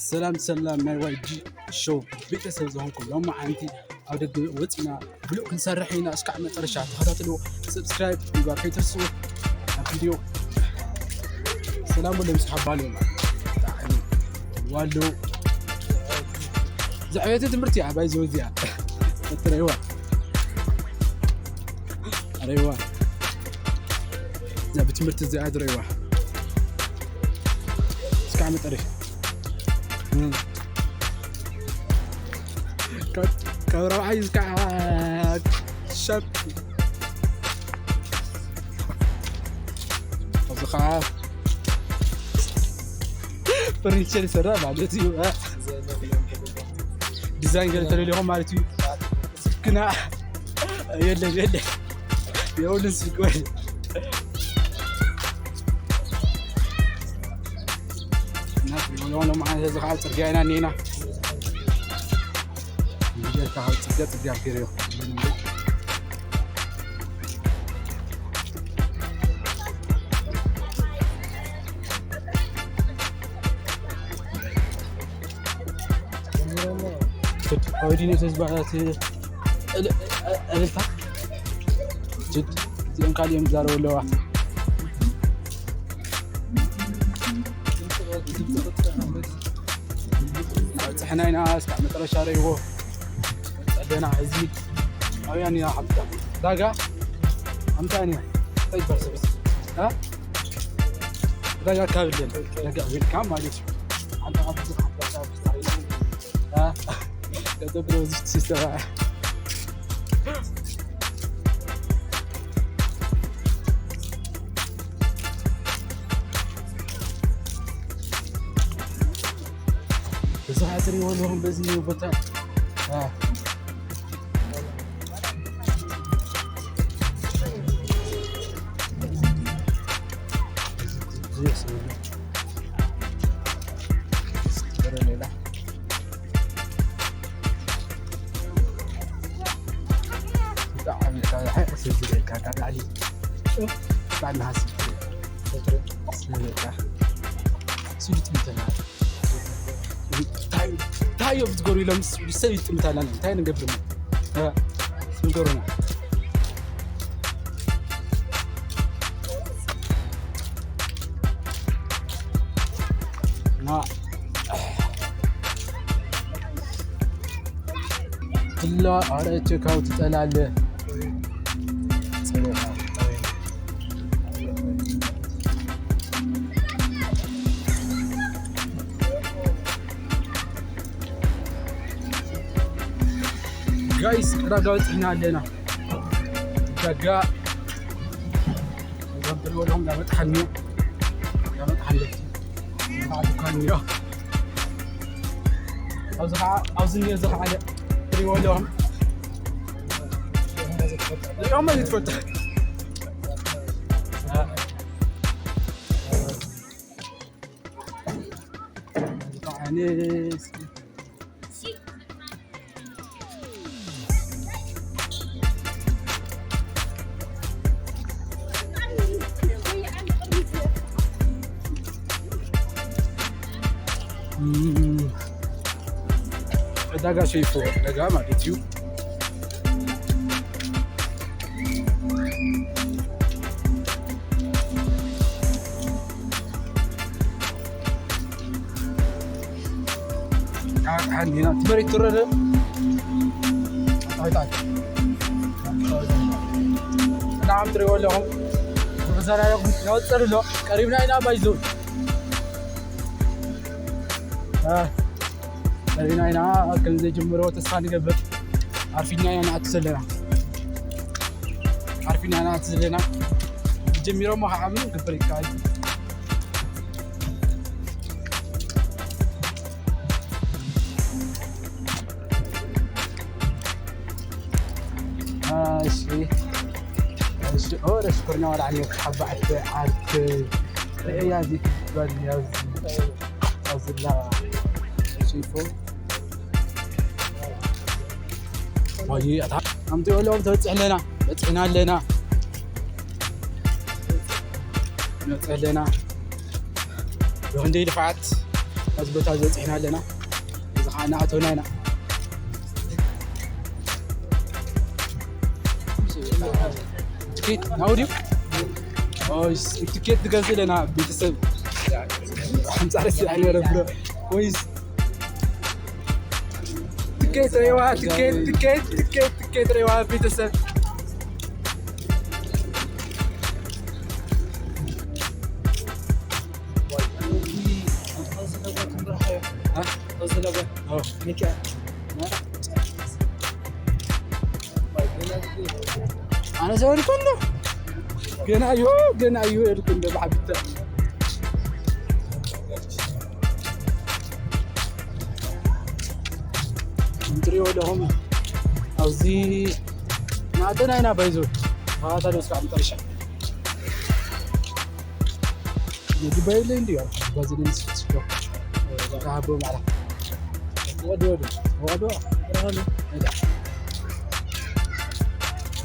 ሰላም ሰላም ናይ ዋይ ጂ ሾው ቤተሰብ ዝኾንኩም፣ ሎማዓንቲ ኣብ ደገ ወፂና ብሉእ ክንሰርሕ ኢና። እስካዕ መጨረሻ ተኸታተሉ። ሰብስክራይብ ምግባር ከይትርስኡ። ኣብ ቪድዮ ሰላም ወለ ምስ ሓባሉ ዋሉ ዘዕቤት ትምህርቲ እያ። ባይዘው እዚኣ ትረይዋ ኣረይዋ እዛ ብትምህርቲ እዚኣ ትረይዋ። እስካዕ መጨረሻ ካብ ራብዓይ እስካዕ ሸት ኣብዚ ከዓ ፈርኒቸር ይሰራ ማለት እዩ። ዲዛይን ገለ ተደሊኹም ማለት እዩ። ግና የለን የለን የብሉን ስልኪ ወይ እና ትሪእዎ ኣለኹም ማለት እዚ ከዓ ፅርግያ ኢና እኒና። ካብ ፅርግያ ፅርግያ ገይረዮ ኣውዲኔ ዝበሃል እልልታ ጅድ እዚኦም ካልእ እዮም ዝዛረቡ ኣለዋ። ኣብፅሕና ኢና እስካዕ መጨረሻ ረይዎ ፀለና እዚ ኣውያን ኢና ሓብታ ዳጋ ኣምታ እኒያ እንታይ ይበሃል ሰብስ እ? ዳጋ ካብ ለን ዳጋ ዌልካም ማለት እዩ። ኣንታ ካብ ብዙሕ ሓብታ እ? ከተብሎ ዝስተ ብዙሕ ኣጥሪዎ ኣለኹም በዚ ቦታ። አ። ሌላ ብጣዕሚ ካብ ዝሓይቕ ሰብ ዝብለካ ካብ ላዕሊ ባዕልና ሃሲ ስለካ ስሉት ምተና እንታይ እዮም ዝገሩ ኢሎም ሰብ ይጥምታለን። እንታይ ንገብር ንገሩና። ና ትላ ኣረ ቸካው ትጠላለ። ጋይስ ዕዳጋ በፂሕና ኣለና። ዕዳጋ እዞም ትሪእዎ ኣለኹም እንዳመጥሓኒ እንዳመጥሓኒ። እዚ ከዓ ድኳን እኒኦ። ኣብዚ ከዓ ኣብዚ እኒኦ እዚ ከዓ ትሪእዎ ኣለኹም። እዚኦም መን ትፈልጡ? ዕዳጋ ሸይፎ ዕዳጋ ማለት እዩ። ሓኒና እቲ መሬት ትረደ። ኣታዊታት ናዓም ትሪእዎ ኣለኹም። ብዛራረኹም ይወፅር ኣሎ። ቀሪብና ኢና ባይዞን። ቀሪብና ኢና ከም ዘይጅምሮ ተስፋ ንገብር። ኣርፊድና ኢና ንኣቱ ዘለና። ኣርፊድና ኢና ንኣቱ ዘለና። ጀሚሮሞ ከዓ ምንም ክብር ይከኣል። እሺ እሺ ኦ ሽኮርኛ ወላ ዓኒ ሓባዕት ዓርክ ርእያ ዚ ትባል ያዝ ኣዝላ ሽፎ ወይ ኣታ ኣምቲ ወሎም ተበጽሕ ኣለና በጽሕና ኣለና ነጽህ ኣለና ብክንደይ ልፍዓት ኣብዚ ቦታ ዝበፂሕና ኣለና። እዚ ከዓ እናኣተውና ኢና። ትኬት ናብኡ ድዩ? ኦይስ፣ ትኬት ትገዝእ ኣለና ቤተሰብ። ኣንፃር ሲ ኣይነበረ ብሮ። ወይስ ትኬት ረይዋ፣ ትኬት፣ ትኬት፣ ትኬት፣ ትኬት ረይዋ ቤተሰብ። ኣነ ዘወር ከሎ ገና እዩ፣ ገና እዩ ኢልኩ እንደ ብዓቢተ እንትሪኦ ኣለኹም። ኣብዚ ናተና ኢና ባይዞ። ተኸታተሉ እስካብ መጨረሻ። ምግቢ የለኝ እንዲ ያው ባዝሊን ስቶ ዛካ ሀቦ ማለት ወዶ ወዶ ወዶ ወዶ እዳ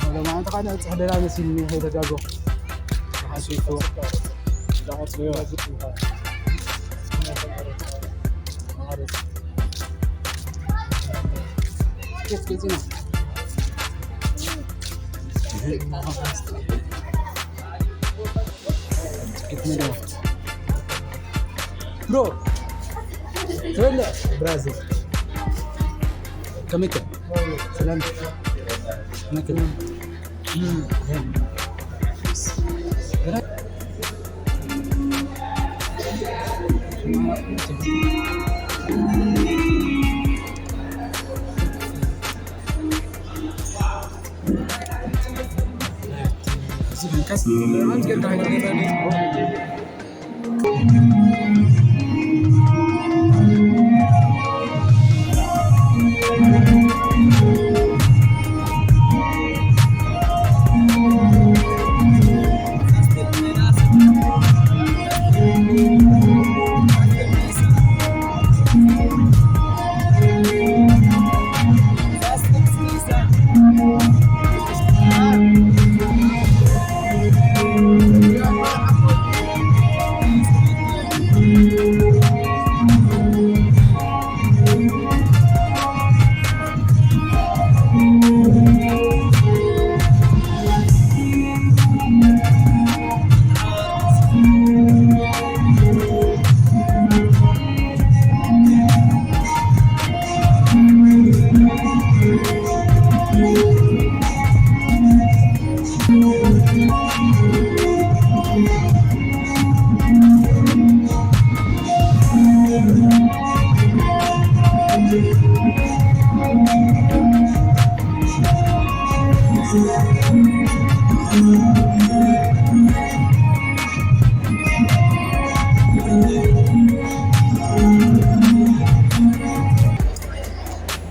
ወሎ ማለት ካለ ጸደላ መሲል ነው የተጋገው ሐሱ ይቶ ዳቆት ነው ማለት ነው። ብሮ ትበልዕ ብራዘር ከመይ ከ ሰላም ከመይ ከ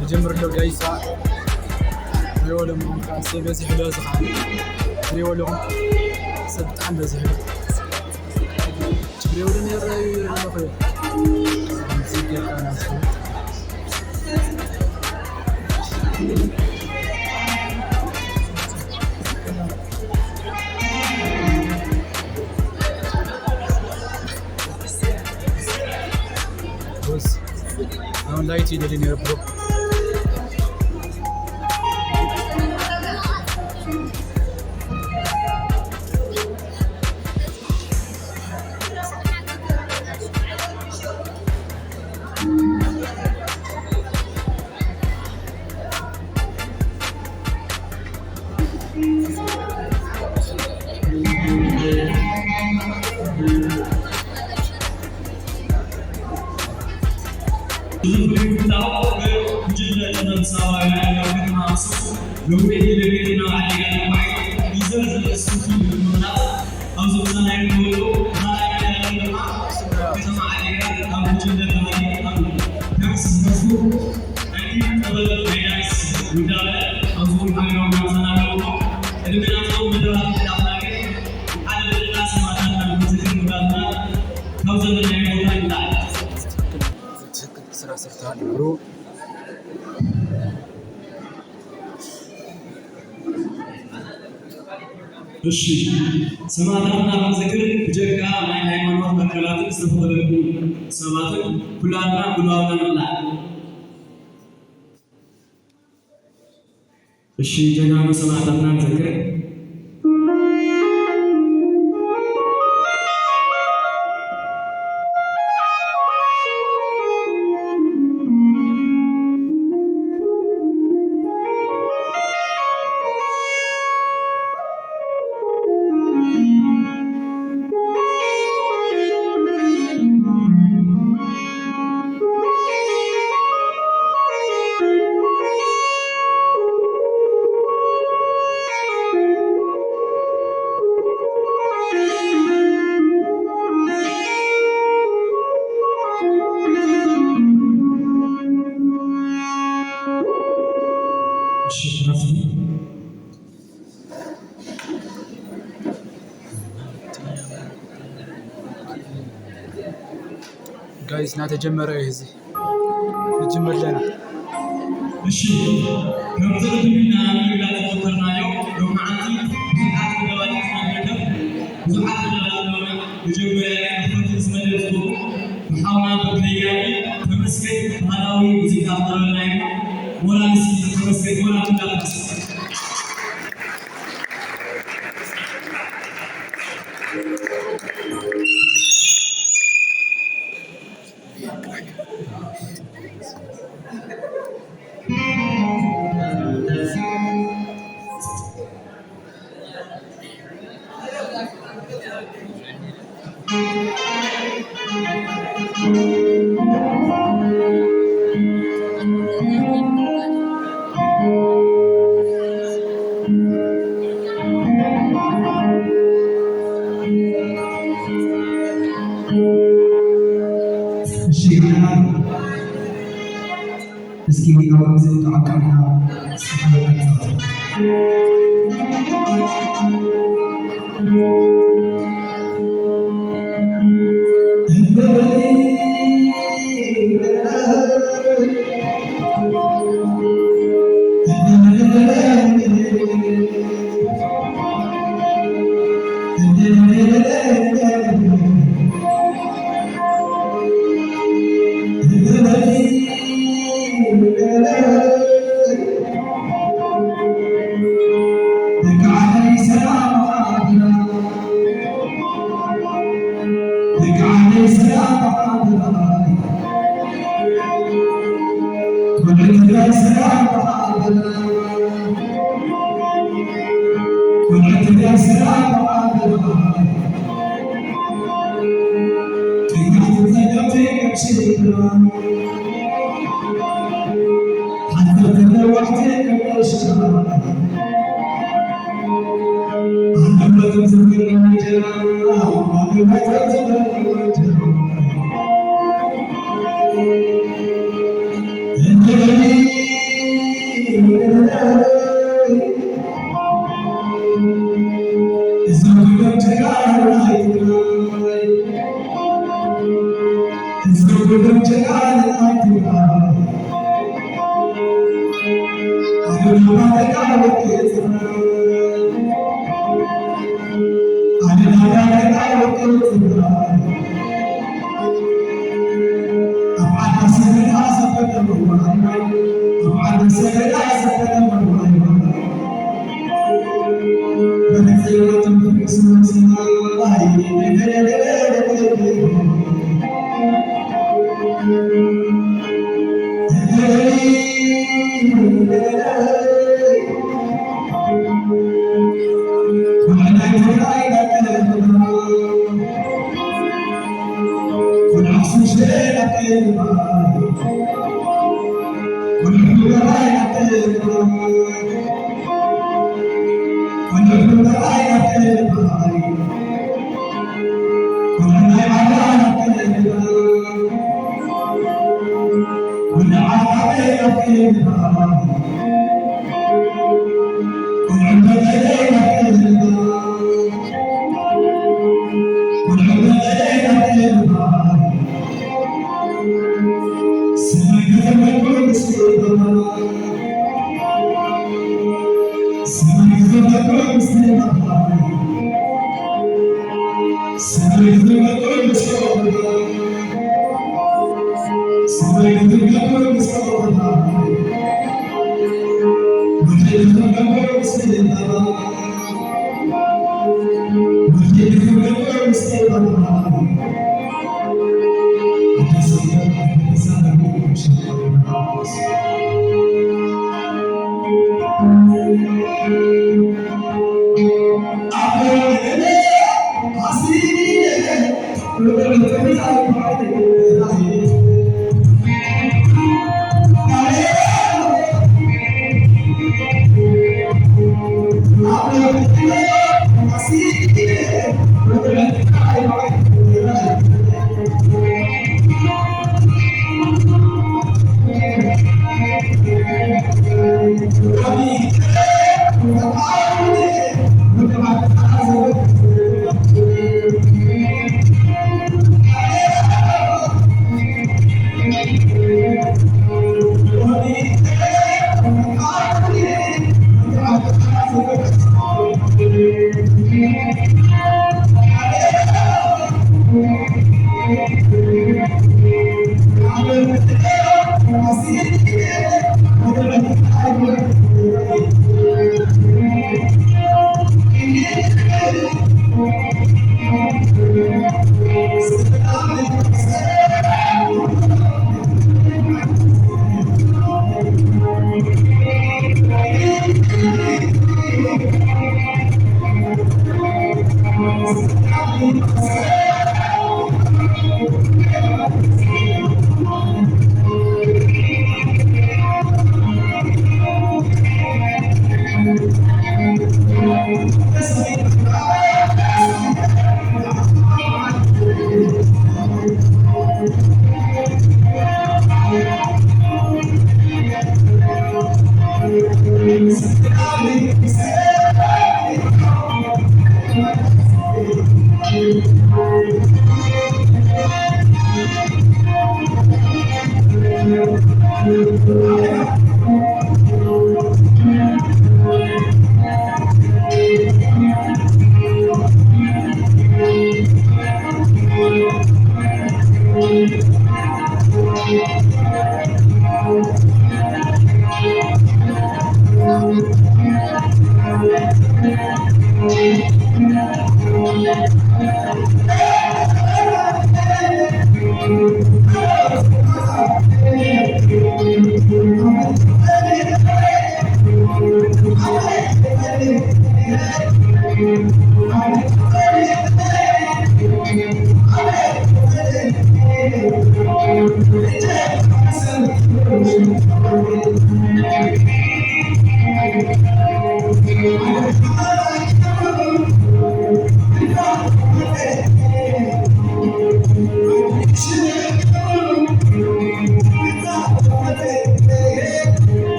ንጀምር ኣሎ ጋይሳ። ሪኦ ለምኹም ከዓ ሰብ በዚሑ ዶ ዝኸዓ ሪኦ ኣለኹም ሰብ ብጣዕሚ በዚሑ ዶ ችግር የብሉን። ይረኣዩ ይረኣዩ ኣሁን ላይት ይደሊ ነይሩ ብሮ። ትክክል ስራ ሰርተሃል ብሮ። እሺ፣ ሰማእታትና ክንዝክር ብጀካ ናይ ሃይማኖት ኣካላትን ዝተፈቐደልኩም ሰባትን ኩላትና ጉልባብና ንቕላዕ። እሺ፣ ጀጋኑ ሰማእታትና ንዘክር። እሺ፣ ዕረፍቲ። ጋይስ፣ እናተጀመረ እዩ እዚ። ንጅምር ኣለና። እሺ፣ ከምቲ ቅድም ኢልና ንምግላጽ ዝሞከርናዮ፣ ሎማዓንቲ ብዙሓት መደባት ኢና ንርከብ። ብዙሓት መደባት ኣለውና። መጀመርያ ግን ክፈትሕ ዝመደብኩ ብሓውና ብግደያኒ ተመስገን ባህላዊ ሙዚቃ ክቕርበልና እዩ። ሞራል እስኪ ተመስገን፣ ሞራል እንዳትረሳ። እሺ፣ እስኪ ወዲያው ጊዜ ተዓቀብና። ደቂ ዓደይ ሰላም ሓድራ፣ ደቂ ዓደይ ሰላም ሓድራ፣ ቆልዑ ትግራይ ሰላም ሓድራ፣ ቆልዑ ትግራይ ሰላም ሓድራ። እዞም ኩሎም ጀጋኑ ናይ ትግራይ፣ እዞም ኩሎም ጀጋኑ ናይ ትግራይ፣ ኣሉላ ኣባ ደቃ ወርቂ ትግራይ፣ ኣሉላ ኣባ ደቃ ወርቂ ትግራይ። ኣብ ዓዲ ሰገዳ ዘበለ መዋእላ፣ ኣብ ዓዲ ሰገዳ ዘበለ መዋእላ።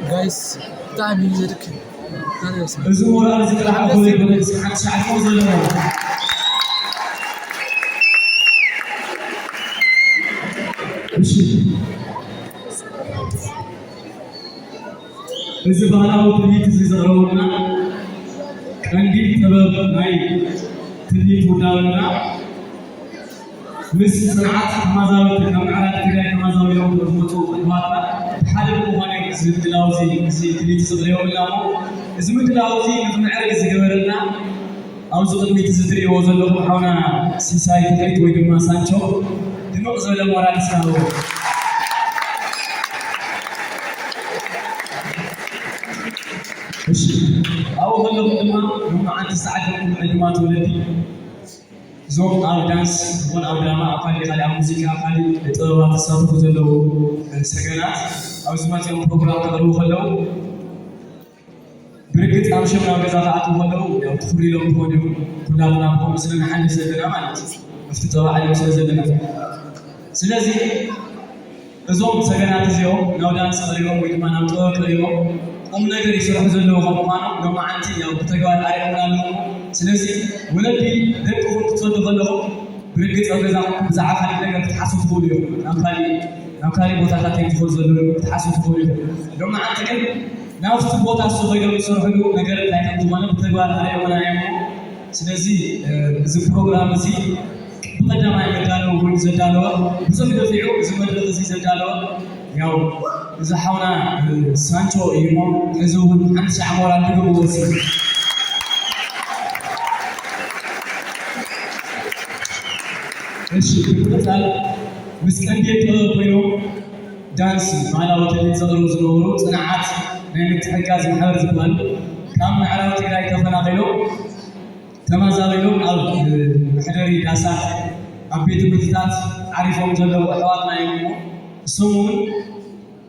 ጋይስ፣ ብጣዕሚ እዩ ዘድክም። እዚ ሞራል እዚ ጥራሕ እኮ ዘይኮነ፣ እዚ ሓንቲ ሻዕ እኮ ዘለዎ። እሺ። እዚ ባህላዊ ትልሂት እዚ ዘቕረቡልና ቀንዲ ጥበብ ናይ ትልሂት ውዳበና ምስ ጽንዓት ተመዛበልቲ ካብ ምዕራብ ትግራይ ተመዛቢሎም ዝመጹ ኣሕዋትና ብሓደ ብምዃን እዮም እዚ ምድላው እዚ፣ እዚ ትልሂት እዚ ቀሪቦምልና እሞ፣ እዚ ምድላው እዚ ንኽምዕረግ ዝገበረልና ኣብዚ ቅድሚት እዚ ትርእይዎ ዘለኹም ሓውና ሲሳይ ተኽሊት ወይ ድማ ሳንቾ ድምቕ ዝበለ ሞራል እስከ ሃቦ። እሺ፣ ኣብኡ ከለኹም ድማ ሎማዓንቲ ዝዓደምኩም ዕዱማት ወለዲ፣ እዞም ኣብ ዳንስ ይኹን ኣብ ድራማ፣ ኣብ ካልእ ካልእ፣ ኣብ ሙዚቃ፣ ኣብ ካልእ ጥበባት ዝሳተፉ ዘለዉ ሰገናት፣ ኣብዚ መፂኦም ፕሮግራም ከቕርቡ ከለዉ፣ ብርግፅ ኣብ ሸም ናብ ገዛ ክኣትዉ ከለዉ፣ ያው ትኹር ኢሎም ክኾኑ እዮም። ኩላትና ብኸምኡ ስለ ንሓልፍ ዘለና ማለት እዩ። ኣብቲ ፀባ ዓለም ስለ ዘለና። ስለዚ እዞም ሰገናት እዚኦም ናብ ዳንስ ቀሪቦም ወይ ድማ ናብ ጥበብ ቀሪቦም ቁም ነገር ይሰርሑ ዘለዉ ከም ምዃኖም ሎማዓንቲ ያው ብተግባር ኣርእዮምና ኣለዉ። ስለዚ ወለዲ ደቅኹም ክትሰዱ ከለኹም ብርግጽ ኣብ ገዛኹም ብዛዕባ ካልእ ነገር ክትሓስቡ ትኽእሉ ኢኹም። ናብ ካልእ፣ ናብ ካልእ ቦታታት እዮም ዝኸዱ ዘለዉ ክትሓስቡ ትኽእሉ ኢኹም። ሎማዓንቲ ግን ናብቲ ቦታ እሱ ከይዶም ዝሰርሕሉ ነገር እንታይ ከም ዝኾነ ብተግባር ኣርእዮምና እዮም። ስለዚ፣ እ፣ እዚ ፕሮግራም እዚ ብቐዳማይ መዳለዊ ኮይኑ ዘዳለወ፣ ብዙሕ ደፊዑ እዚ መድረኽ እዚ ዘዳለወ፣ ያው፣ እዚ ሓውና፣ እ፣ ሳንቾ እዩ እሞ፣ እዚ እውን ሓንቲ ሻዕ ሞራል ድግምዎ እስኪ። እሺ፣ ብምቕጻል ምስ ቀንዲ ጥበብ ኮይኖም ዳንስ ባህላዊ ትልሂት ዘቕርቡ ዝነበሩ ጽንዓት ናይ ምትሕግጋዝ ማሕበር ዝበሃል ካብ ምዕራብ ትግራይ ተፈናቒሎም ተመዛቢሎም ኣብ፣ እ፣ መሕደሪ ዳሳት ኣብ ቤት ትምህርትታት ዓሪፎም ዘለዉ ኣሕዋትና እዮም እሞ እሶም እውን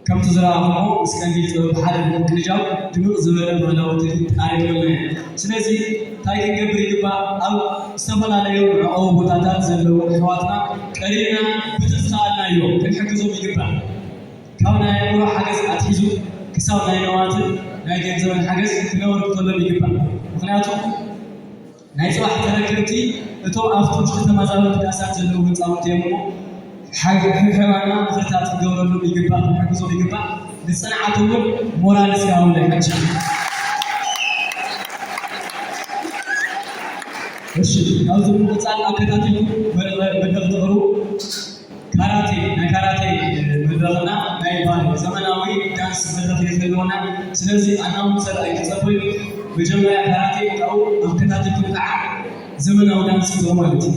ከምቲ ዝረኣኹሞ ምስ ቀንዲ ጥበብ ብሓደ ብምቅንጃው ድምቕ ዝበለ ባህላዊ ትልሂት ኣርእዮምልና እዮም። ስለዚ እንታይ ክንገብር ይግባእ? ኣብ ዝተፈላለዩ መዕቆቢ ቦታታት ዘለዉ ኣሕዋትና ቀሪብና ብተዝተኣልናዮ ክንሕግዞም ይግባእ። ካብ ናይ ኣእምሮ ሓገዝ ኣትሒዙ ክሳብ ናይ ንዋትን ናይ ገንዘብን ሓገዝ ክነበርክተሎም ይግባእ። ምኽንያቱ ናይ ጽባሕ ተረከብቲ እቶም ኣብቲ ውሽጢ ተመዛበልቲ ዳሳት ዘለዉ ህጻውንቲ እዮም እሞ፣ ሓ-፣ ሕሕባና ምኽርታት ክንገብረሎም ይግባእ፣ ክንሕግዞም ይግባእ። ንጽንዓት እውን ሞራል እስከ ሃቡለይ ሓንሻዕ። እሺ፣ ካብዚ ብምቕጻል ኣከታቲልኩም መ-፣ መ-፣ መድረኽ ተቕርቡ። ካራቴ፣ ናይ ካራቴ መድረኽና ናይ ባህሊ ዘመናዊ ዳንስ መድረኽ እዩ ዘለዎና። ስለዚ ኣናውንሰር ኣይትጸበዩ። መጀመርያ ካራቴ፣ ካብኡ ኣብ ከታተልኩም ከዓ ዘመናዊ ዳንስ ይብሎ ማለት እዩ።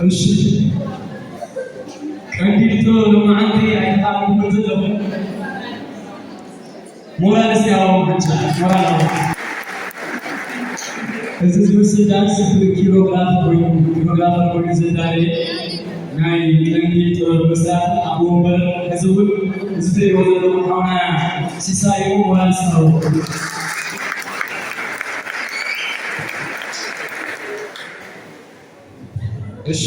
እሺ፣ ቀንዲል ጥበብ ሎማዓንቲ ኣይተኻእልኩምን ዘለኹም። ሞራል እስቲ ሃቦም ብቻ፣ ሞራል ሃቦም። እዚ ዝመስል ዳንስ ብኪሮግራፍ ኮይኑ፣ ኪሮግራፈር ኮይኑ ዘዳለየ ናይ ቀንዲል ጥበብ መስራትን ኣቦ ወንበር፣ እዚ እውን እዚ ትርእይዎ ዘለኹም ሓውና ሲሳይ እዩ። ሞራል እስቲ ሃቦም። እሺ።